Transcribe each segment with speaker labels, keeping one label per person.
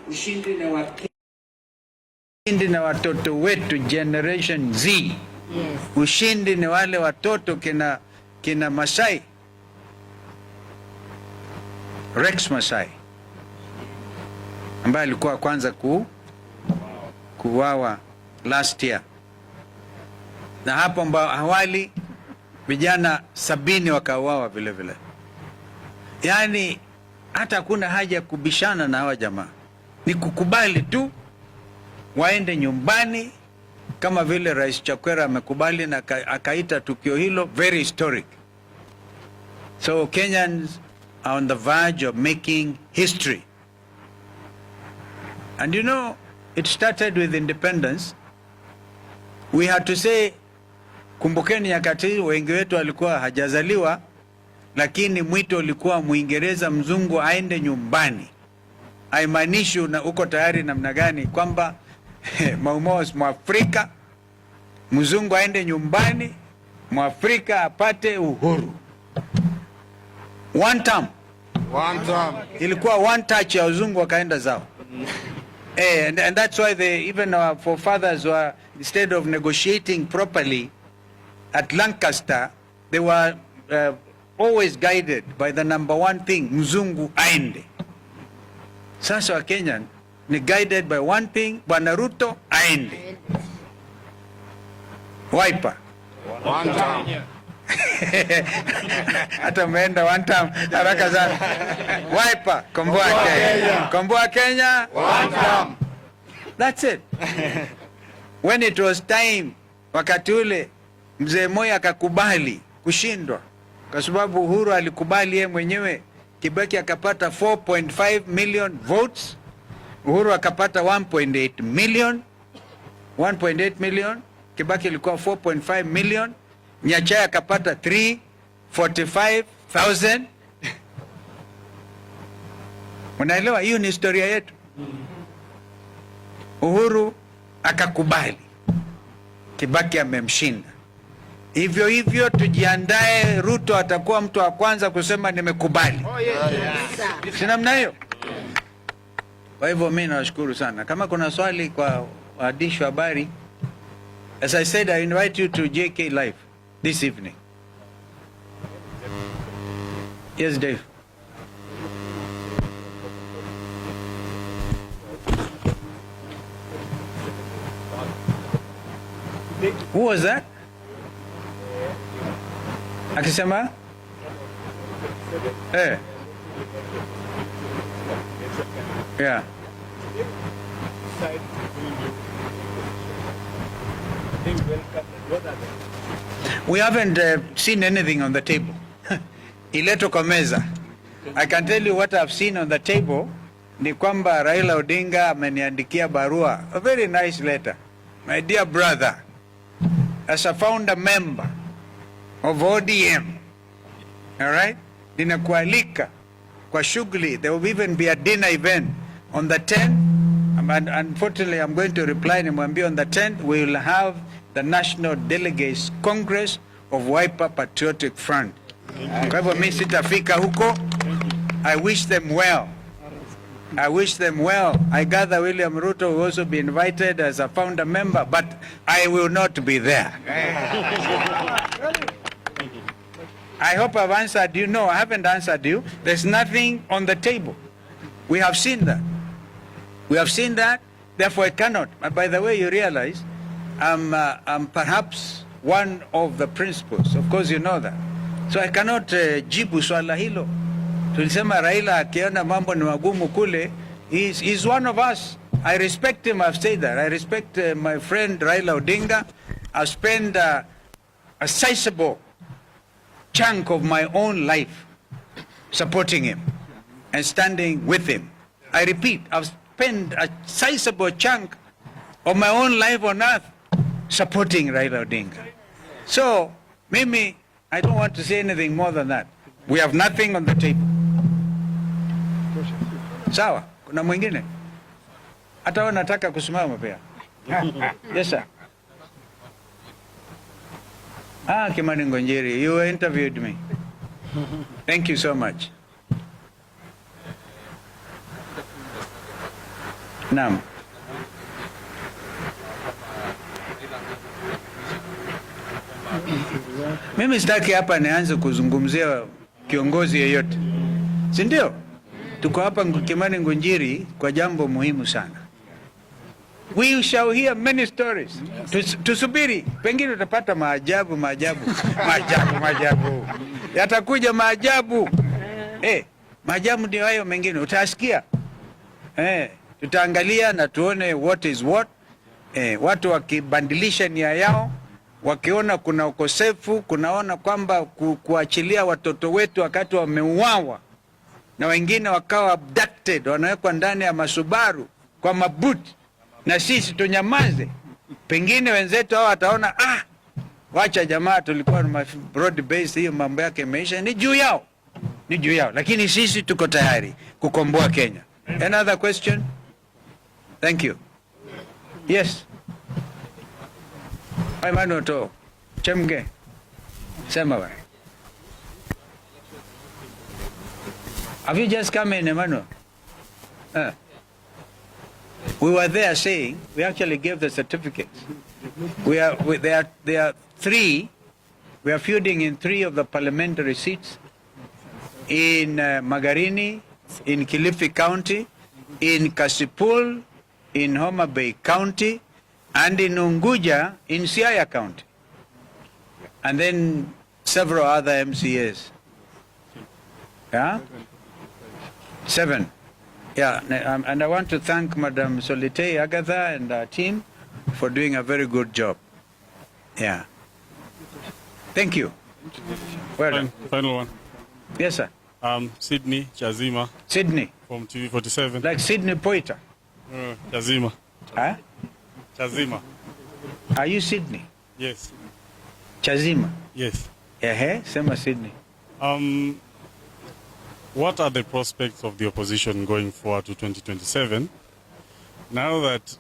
Speaker 1: Ushindi na ushindi na watoto wetu Generation Z.
Speaker 2: Yes.
Speaker 1: Ushindi ni wale watoto kina Masai, Rex Masai ambaye alikuwa kwanza kuuawa last year, na hapo awali vijana 70 wakauawa vile vile. Yaani hata hakuna haja ya kubishana na hawa jamaa, ni kukubali tu waende nyumbani, kama vile Rais Chakwera amekubali na akaita tukio hilo very historic. So Kenyans are on the verge of making history. And it started with independence. We had to say, kumbukeni nyakati wengi wetu walikuwa hajazaliwa, lakini mwito ulikuwa Muingereza mzungu aende nyumbani. Haimaanishi uko tayari namna gani kwamba Mau Mau Mwafrika, mzungu aende nyumbani, Mwafrika apate uhuru. One term.
Speaker 3: One term.
Speaker 1: Ilikuwa one touch ya wazungu wakaenda zao. And that's why even our forefathers were, instead of negotiating properly at Lancaster, they were always guided by the number one thing, mzungu aende. Sasa wa Kenya ni guided by one thing, Bwana Ruto aende. Wiper.
Speaker 3: One term.
Speaker 1: Hata umeenda one term haraka sana. Wiper, komboa Kenya. Komboa Kenya.
Speaker 3: One term.
Speaker 1: That's it. When it was time, wakati ule Mzee Moi akakubali kushindwa kwa sababu Uhuru alikubali yeye mwenyewe. Kibaki akapata 4.5 million votes, Uhuru akapata 1.8 million. 1.8 million, Kibaki ilikuwa 4.5 million, Nyachae akapata 345,000. Unaelewa, hiyo ni historia yetu. Uhuru akakubali, Kibaki amemshinda. Hivyo hivyo tujiandae, Ruto atakuwa mtu wa kwanza kusema nimekubali.
Speaker 3: Oh, yes.
Speaker 2: Yes.
Speaker 1: Si namna hiyo? Kwa hivyo mimi nawashukuru sana. Kama kuna swali kwa waandishi wa habari, as I said, I invite you to JK Live this evening. Yes, Dave. Who was that? Akisema? Yeah. We haven't seen anything on the table. Iletwe kwa meza. I can tell you what I've seen on the table ni kwamba Raila Odinga ameniandikia barua, a very nice letter. My dear brother, as a founder member of ODM, all right? Ninakualika kwa shughuli. There will even be a dinner event on the 10th. And unfortunately, I'm going to reply nimwambie on the 10th we will have the National Delegates Congress of Wiper Patriotic Front. Kwa hivyo mimi sitafika huko. I wish them well. I wish them well. I gather William Ruto will also be invited as a founder member, but I will not be there. I hope I've answered you. No, I haven't answered you. There's nothing on the table. We have seen that. We have seen that, therefore I cannot. But by the way, you realize I'm perhaps one of the principals. Of course you know that. So I cannot jibu swala hilo. Tulisema Raila akiona mambo ni magumu kule, he's one of us. I respect him, I've said that. I respect my friend Raila Odinga. I've spent a sizable chunk of my own life supporting him and standing with him. I repeat, I've spent a sizable chunk of my own life on earth supporting Raila Odinga. So, mimi, I don't want to say anything more than that. We have nothing on the table. Sawa, kuna mwingine? Hata wewe nataka kusimama pia. Yes, sir. Kimani Ngunjiri, you interviewed me. Thank you so much. Naam. Mimi sitaki hapa nianze kuzungumzia kiongozi yeyote, si ndio? Tuko hapa Kimani Ngunjiri kwa jambo muhimu sana. We shall hear many stories. Tusubiri, pengine tutapata maajabu, maajabu, maajabu, maajabu yatakuja, maajabu. Maajabu ndio hayo, mengine utasikia. Tutaangalia na tuone what is what. Watu wakibadilisha nia yao, wakiona kuna ukosefu, kunaona kwamba kuachilia watoto wetu wakati wameuawa na wengine wakawa abducted, wanawekwa ndani ya masubaru kwa mabuti, na sisi tunyamaze. Pengine wenzetu hao wataona, wacha jamaa, tulikuwa na broad base, hiyo mambo yake imeisha. Ni juu yao, ni juu yao, lakini sisi tuko tayari kukomboa Kenya. Another question? Thank you. Yes. Emmanuel To. Chemge. Sema bwana. Have you just come in, Emmanuel? We were there saying, we actually gave the certificates. There are three, we are feuding in three of the parliamentary seats, in Magarini, in Kilifi County, in Kasipul, in Homa Bay County, and in Unguja, in Siaya County. And then several other MCAs. Yeah? 7. Yeah, and I want to thank Madam Solitei Agatha and her team for doing a very good job. Yeah. Thank you. Well done.
Speaker 2: Final one.
Speaker 1: Yes, sir.
Speaker 2: Sydney Chazima.
Speaker 1: Sydney.
Speaker 2: From TV47.
Speaker 1: Like Sydney Poiter.
Speaker 2: Chazima.
Speaker 1: Huh?
Speaker 2: Chazima.
Speaker 1: Are you Sydney?
Speaker 2: Yes.
Speaker 1: Chazima?
Speaker 2: Yes.
Speaker 1: Sema Sydney.
Speaker 2: What are the prospects of the opposition going forward to 2027? Now that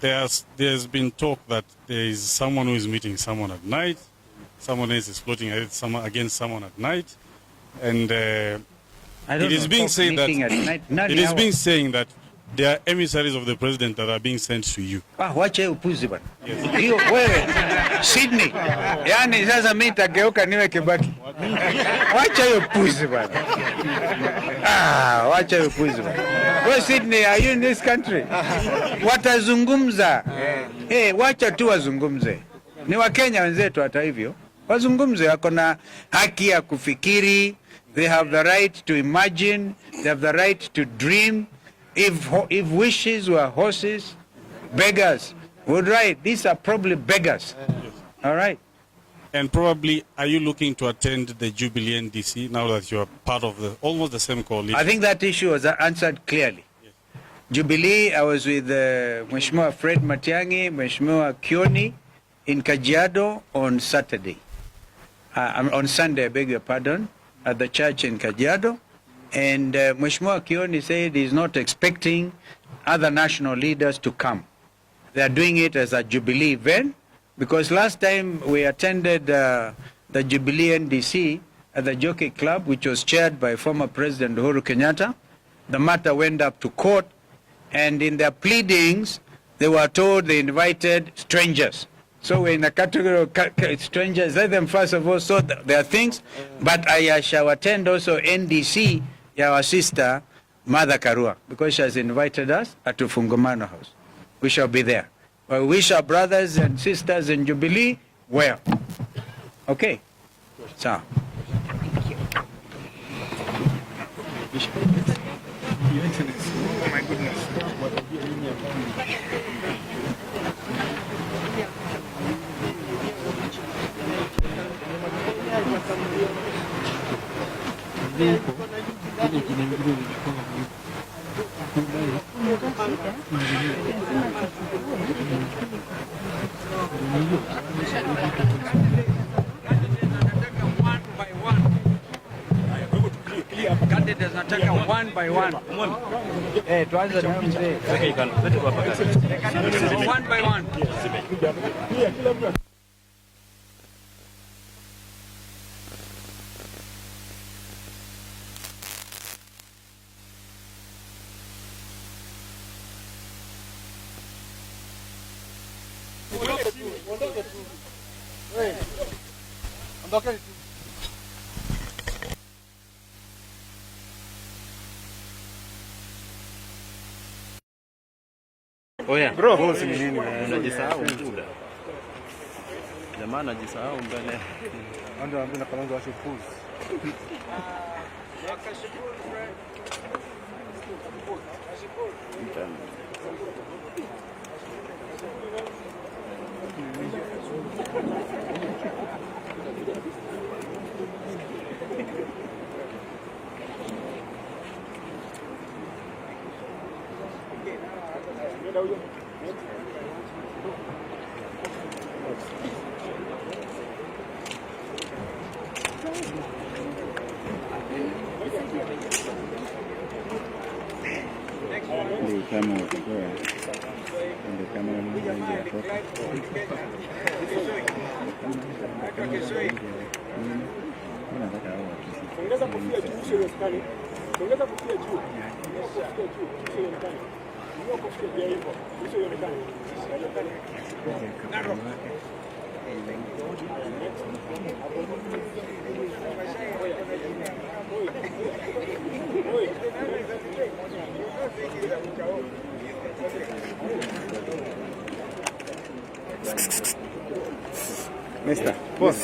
Speaker 2: there's been talk that there is someone who is meeting someone at night, someone else is plotting against someone at night, and
Speaker 1: I don't
Speaker 2: it is
Speaker 1: know,
Speaker 2: being
Speaker 1: talk
Speaker 2: said that
Speaker 1: meeting at night. Nani
Speaker 2: it is
Speaker 1: hawa?
Speaker 2: being saying that there are emissaries of the president that are being sent to you.
Speaker 1: Wacha hiyo upuzi bwana. Hiyo wewe Sydney. Yaani sasa mimi nitageuka niwe Kibaki. Wacha hiyo upuzi bwana. Wacha hiyo upuzi bwana. Wewe Sydney, are you in this country? Watazungumza. Wacha tu wazungumze. Ni Wakenya wenzetu hata hivyo. Wazungumze, wako na haki ya kufikiri. They have the right to imagine. They have the right to dream. If wishes were horses, beggars would ride. These are probably beggars.
Speaker 2: Yes.
Speaker 1: All right.
Speaker 2: And probably, are you looking to attend the Jubilee NDC now that you are part of the almost the same coalition?
Speaker 1: I think that issue was answered clearly.
Speaker 2: Yes.
Speaker 1: Jubilee, I was with Mheshimiwa Fred Matiang'i, Mheshimiwa Kioni in Kajiado on Saturday. On Sunday, I beg your pardon, at the church in Kajiado. And Mheshimiwa Kioni said he's not expecting other national leaders to come. They are doing it as a Jubilee event, because last time we attended the Jubilee NDC at the Jockey Club, which was chaired by former President Uhuru Kenyatta. The matter went up to court, and in their pleadings, they were told they invited strangers. So we're in a category of strangers. Let them first of all sort their things. But I shall attend also NDC, our sister, Martha Karua, because she has invited us at Ufungamano House. We shall be there. We wish our brothers and sisters in Jubilee well. Okay. So.
Speaker 3: Oh my goodness.
Speaker 1: Candidates nataka one by one. Tuanze na mzee. One by one.
Speaker 3: Okay.
Speaker 4: Oya,
Speaker 3: Bro, boss ni nini?
Speaker 4: Unajisahau mbuda. Jamaa anajisahau mbele.
Speaker 3: Ndio ambia na Kalonzo waache upuzi.
Speaker 5: Ndio kama utakuwa ndio kama nje ya toka. Mimi nataka hao watu.
Speaker 3: Ongeza kofia juu uso ionekane. Ongeza kofia juu. Ongeza kofia juu uso ionekane. Inua kofia juu hivyo. Uso ionekane.
Speaker 5: Mister, boss.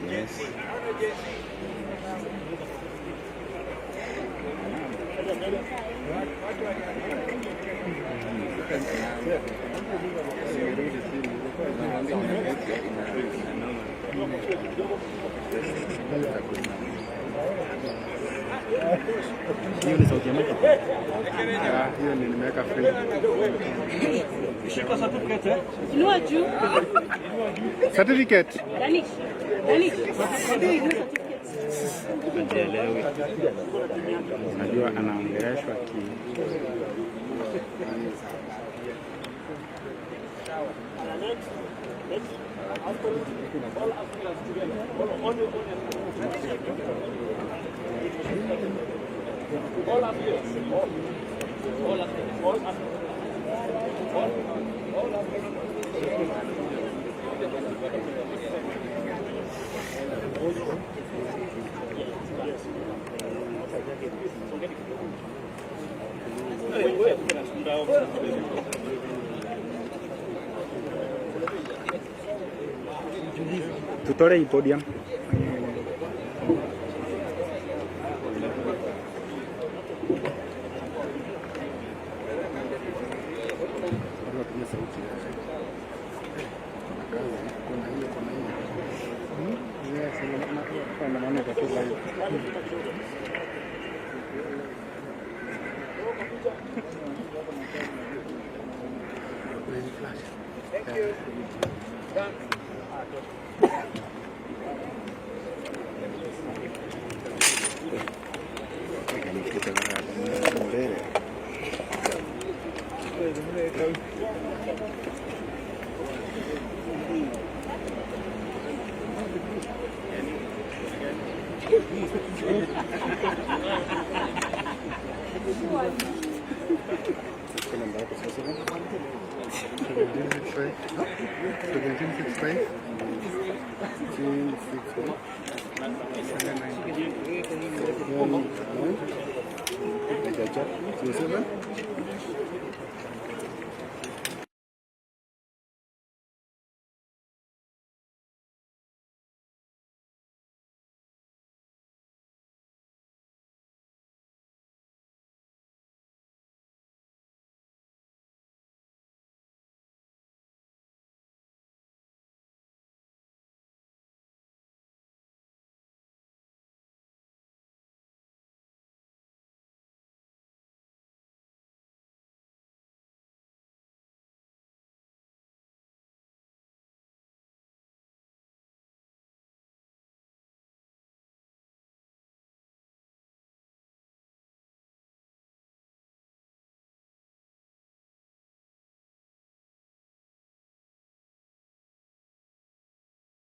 Speaker 5: Yes.
Speaker 4: Hiyo ni sauti ya mtu.
Speaker 5: Hiyo ni nimeweka free.
Speaker 6: Inua juu.
Speaker 5: Certificate.
Speaker 6: Danish. Danish. Inua certificate.
Speaker 4: Hajielewi.
Speaker 5: Unajua anaongeleshwa ki tutore hii podium.